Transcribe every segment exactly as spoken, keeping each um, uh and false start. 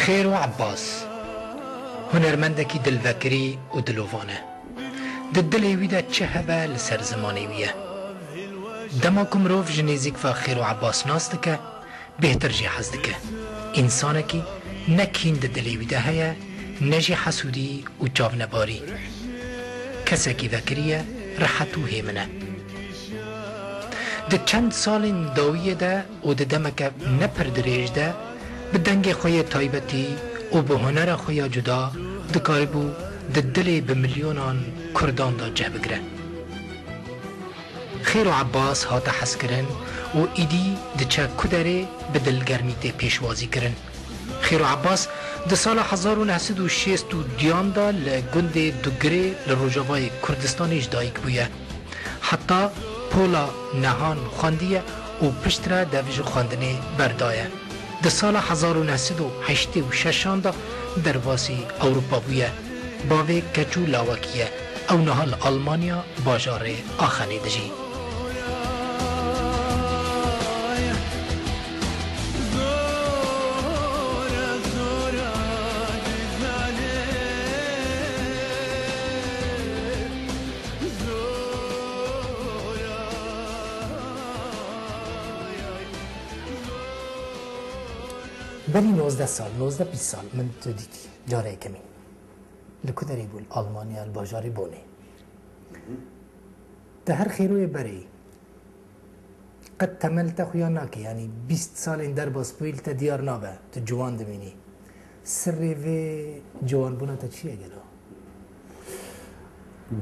Xêro Ebbas, hunermendekî dilvekirî û dilovan e. Di dilê wî de çi hebe li ser zimanê wî ye. Dema ku mirov ji nêzîk ve Xêro Ebbas nas dike, bêhtir jê hez dike. Însanekî ne kîn di dilê wî de heye, ne jî hesûdî û çavnebarî. Kesekî vekirî ye, rehet û hêmin e. Di çend salên dawiyê de û di demeke ne pir dirêj de bi dengê xwe yê taybetî û bi hunera xwe ya cuda dikaribû di dilê bi milyonan Kurdan de cih bigire. Xêro Ebbas hate hezkirin û îdî diçe ku derê bi dilgermî tê pêşwazîkirin. Xêro Ebbas di sala hezar û neh sed û şêst û duyan de li gundê Dugirê li rojavayê Kurdistanê ji dayik bûye. Heta pola nehan xwendiye û piştre dev ji xwendinê berdaye. Di sala hezar û neh sed û heştê û şeşan de derbasî Ewropa bûye. Bavê keç û lawekî ye. Ew niha li Almanya bajarê Axenê dijî. Berî nozdeh sal, nozdeh bîst sal min tu dîtî. Cara yekemîn. Li ku derê bû? Li Almanya, li bajarê Bonê. Te her Xêroyê berê. Qet temel te xuya nake, yanî bîst salên derbas bûyî li te diyar nabe, tu ciwan dimînî. Sirrê vê ciwanbûna te çi ye gelo?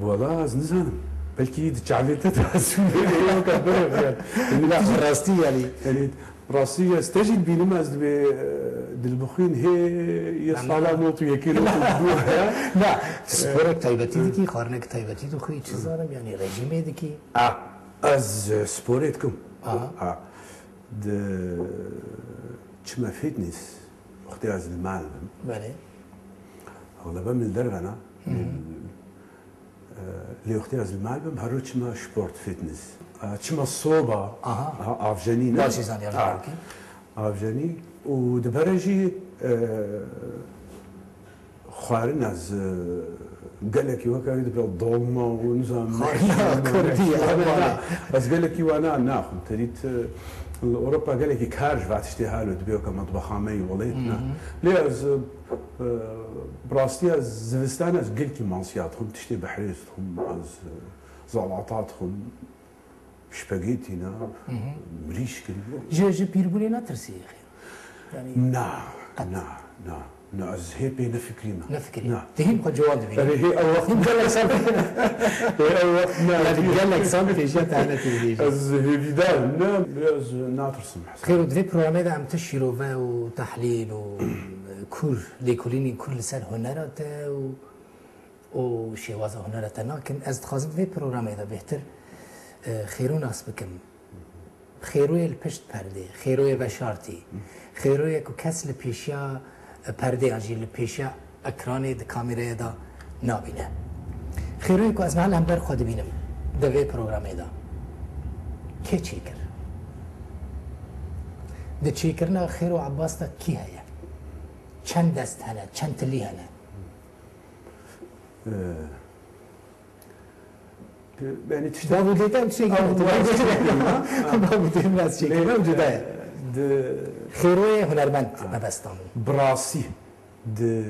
Wala ez nizanim. Belkî di çavê te de ez wî vê weke bireviyam. Yanî la rastî yanî. Yanî rastî ez te jî dibînim, ez dibê, e, dilbixwîn hê yê sala not û yekê, not û du heye. Na, sporek taybetî dikî, xwarinek taybetî dixwî, çi zanim, yanî rejîmê dikî? A, ez, e, sporê dikim. Aha. A, di, çime fitness, wextê ez li mal bim. Belê. Ew li be min dervena. Hı hı. E, lê wextê ez li mal bim, her roj çime sport, fitness. E, çime soba, aha, ha, avjenî ne? Başî zanî, ha, avjenî. Avjenî û dibere jî, e, xwarin ez, e, gelekî weke wî dibe dolma û nizam. Xwarina kurdî, ne, ne, Almanî. Ez gelekî wana naxwim. Te dît, e, li Ewropa gelekî kar ji va tiştê halo dibe weke metbexa me yî welêt ne. Hı hı. Lê ez, e, bi rastî ez zivistan ez gelkî masiya dixwim, tiştê behrêz dixwim, ez, e, zalata dixwim. Spaghetti ne, hı hı, mirîşk in. Ji, ji pîrbûnê netirsî? Yanî na, qet. Na, na, na. Ez hê pê nefikirîme. Nefikirî. Na. Te hîn xwe ciwan dibînî. Erê, hê ew wext gelek sal. Hê ew wext ne. Yanî gelek sal pêşiya te hene têbêjî. Ez hêvîdar im, ne, ez natirsim. Xêro, di vê programê de em ti şîrove û tehlîl û kûr, lêkolînên kûr li ser hunera te û û şêwaza hunera te nakin. Ez dixwazim vê programê de bêhtir, e, Xêro nas bikim. Xêroyê li pişt perdê, Xêroyê veşartî, Xêroyê ku kes li pêşiya, e, perdê yan jî li pêşiya ekranê di kamîreyê de nabîne. Xêroyê ku ez niha li hember xwe dibînim di vê programê de. Kê çêkir? Di çêkirina Xêro Ebbas de kî heye? Çend dest hene, çend tilî hene? Ee, yani tiştek. Bav û dê te çi Ew gel? Bav û dê biraz çêkir, ew cuda ye. Xêroyê hunermend mebestan. Bi rastî di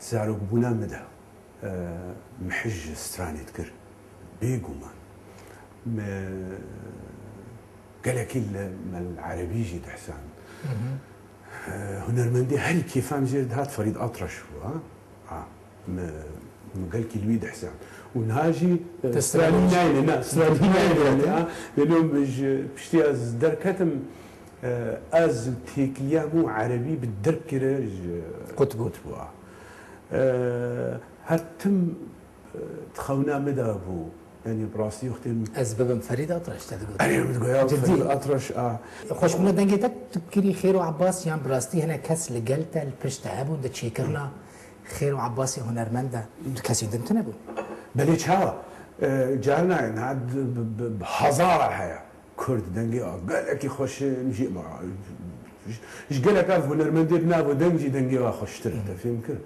zarokbûna min de, e, min hej stranê dikir. Bêguman. Me gelekî li me li erebî jî dihsan. Hı hı. E, hunermendê herî kêfa min jê dihat Ferîd Atraş bû, ha? Ha, me, me gelkî li wî dihsan. Û niha jî, e, stranî nayne, na, stranî nayne, ha? Lê min ji piştî ez derketim, e, ez têkiliya min û erebî bi derb kire ji qut bû. Qut bû, ha. E, her tim, e, di xewna min de bû. Yanî bi rastî wextê min Ez bibim Ferîd Atraş te digot. Erê, min digoya Cidî. Ferîd Atraş a. Xweşbûna dengê te tu kirî Xêro Ebbas yan bi rastî hinek kes li gel te li pişt te hebûn di çêkirina Xêro Ebbasê hunermend de tu kesên din tune bûn? Belê çawa? E, carina niha bi, bi, bi hezara heye. Kurd dengê a gelekî xweş e, jî ma Ji gelek ev hunermendê bi nav û deng jî dengê wa xweştir e, te fêm kir.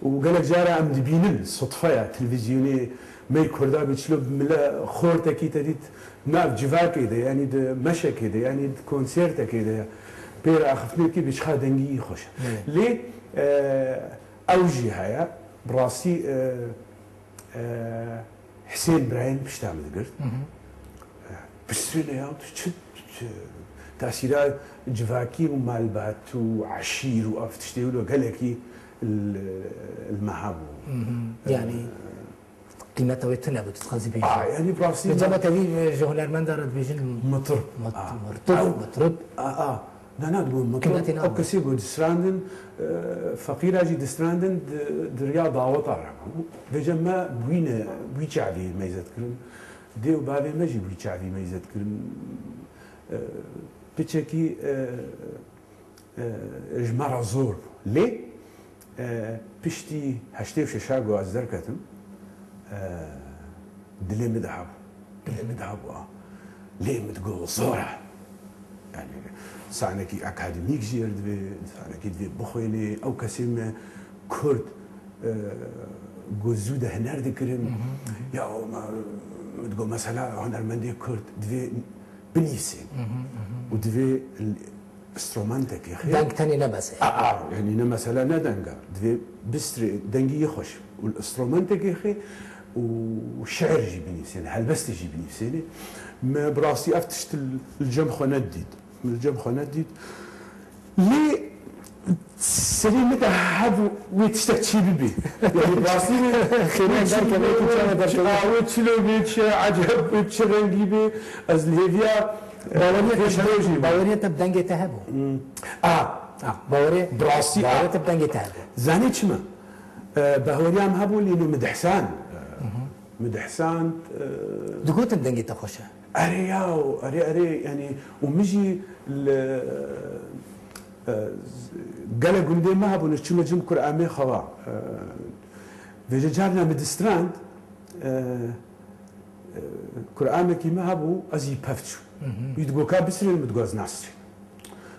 Û gelek cara em dibînin, sutfeya televîzyonê me yê Kurda bê çilo bi mile xortekî te dît nav civakê de, yanî di meşekê de, yanî di konsertekê de pê re axiftinekî bê çiqa dengî xweş e. Lê, e, ew jî heye, bi rastî, e, e, Hisên birayên pişta min digirt. Pirsîne ya, tu çi, çi tesîra civakî û malbat û eşîr û ev tiştê wilo gelekî li, li me hebû. Yanî qîmeta wê tune bû, tu dixwazî bêjî. A, yanî bi rastî Li cem me tevî ji hunermenda re dibêjin mitir. Mit-, A. Mirtib, A. Mitrib. A, a. Na, na, dibû mitir. Qîmetê nabe. Ew kesê ku distrandin, e, feqîra jî distrandin di, di riya daweta re bû. Vêce me wî ne, wî çavî meyzet kirin. Dê û bavê me jî wî çavî meyzet kirin. E, piçekî, e, e, ji me re zor bû. Lê, e, piştî heştê û şeşa ku ez derketim, e, dilê min de hebû. Dilê min de hebû, a. Lê min digot zor e. Yani, sanekî akademîk jî erdivê, sanekî divê bixwênê. Ew kesê me Kurd, e, ku zû de huner dikirin. Ya, o me, min digot, mesela, hunermendê Kurd divê binivîsê. Û divê instrumentekê xê. Deng tenê ne bes e. A, a, yani ne mesela ne deng e. Divê bistrê, dengî yê xweş. Û instrumentekê xê û şiir jî binivîsêne, helbestê jî binivîsêne. Me bi rastî ev tişt li, li cem xwe nedît. Li cem xwe nedît. Lê serê min de hebû wê tiştek çê bibê. Yani bi rastî wê, Xêrê wê çi derkeve, bê, wê çi çawa derkeve? A, wê çilo bê, çi eceb bê, çi rengî bê. Ez li hêviya, e, Baweriya te, pêşerojê bûm. Baweriya te bi dengê te hebû. Hmm. A. A, bawerê, Bi rastî, a. Baweriya te bi dengê te hebû. Zanî çima? E, baweriyam hebû lê no min dihsand. E, min dihsand, e, Digotin dengê te xweş e. Erê yaw, erê, erê, yani, û min jî li, e, gelek gundê me hebûn, ez çûme cim Kur'amê xewa. E, vêce carna min distrand, e, e, Kur'amekî me hebû, ez jî pev çûm. Wî digot, ka bisirên, min digot, ez nasirînim.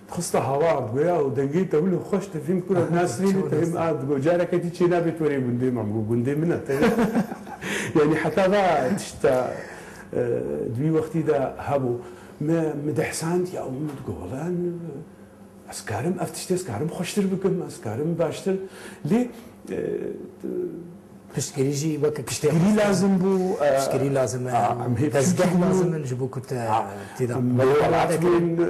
Dixista hawar, digot, ya, dengê te wilo xweş, te fêm kir, ez nasirînim, te fêm a, digot, careke dî çê nabê tu werê gundê me, min got, gundê min e, te. Yani heta va tişta, e, di wî wextî de hebû. Me, min dihsand, ya, min digot, wela, ez karim, ev tiştê ez karim xweştir bikim, ez karim baştir. Lê, e, Piştgirî jî weke Piştgirî lazim bû, e, piştgirî lazim e, a, em hê dezgeh biçûn lazim in ji bo ku te a, tê de em welat bûn, e,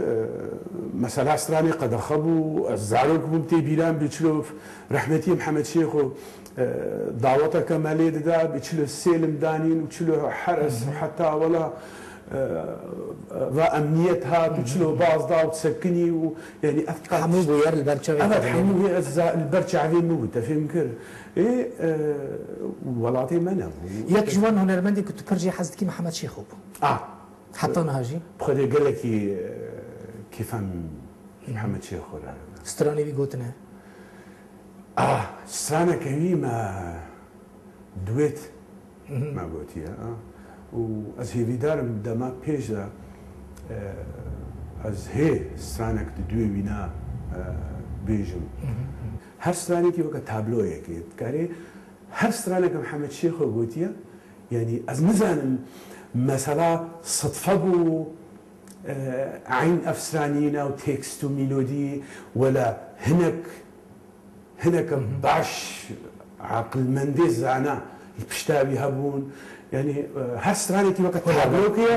mesela stranê qedexe bû, ez zarok bûm tê bîran bî çilo rehmetî Mihemed Şêxo, e, daweteke me lê dida, bî çilo sêlim danîn û çilo her ez heta wela, e, va emniyet hat û çilo baz da û sekinî û yani ev qet Hemû bûyer li ber çavê Evet, te hemû hê ez za-, li ber çavê min bû, te fêm kir. Ê, e, welatê me nebû. Yek ji wan hunermendê ku tu pir jê hez dikî Mihemed Şêxo bû. A. Heta niha jî? Bi Xwedê gelekî, e, kêfa min Mihemed Şêxo re. Stranê wî gotine? A, straneke wî me Duet me gotiye, a. Û ez hêvîdar im dema pêş de, e, ez hê stranek di duê wîna, e, bêjim. Her stranekî weke tabloyekê. Dikarê her stranek Mihemed Şêxo gotiye, yanî ez nizanim mesela sidfe bû, e, eyn ev stranî nav tekst û melodî wela hinek Hineke baş aqilmendê zana li pişta wî hebûn. Yanî, e, her stranekî weke tabloke ye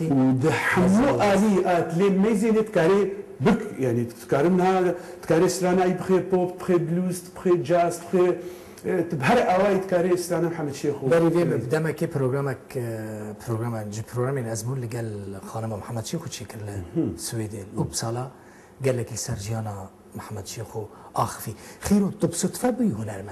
û di hemû alî a dilê meyzê lê dikarê bik, yanî tu dikarin niha dikarê strana wî bixê pop, bixê blues, bixê jazz, bixê, e, tu bi her awayî dikarê strana Mihemed Şêxo. Berî vê bi demekê programek, e, programa, ji programên ezmûn li gel xanima Mihemed Şêxo çêkir li Swêdê, li Uppsala. Gelekî ser jiyana Mihemed Şêxo axifî. Xêro, tu bi sutfe bûyî hunermend?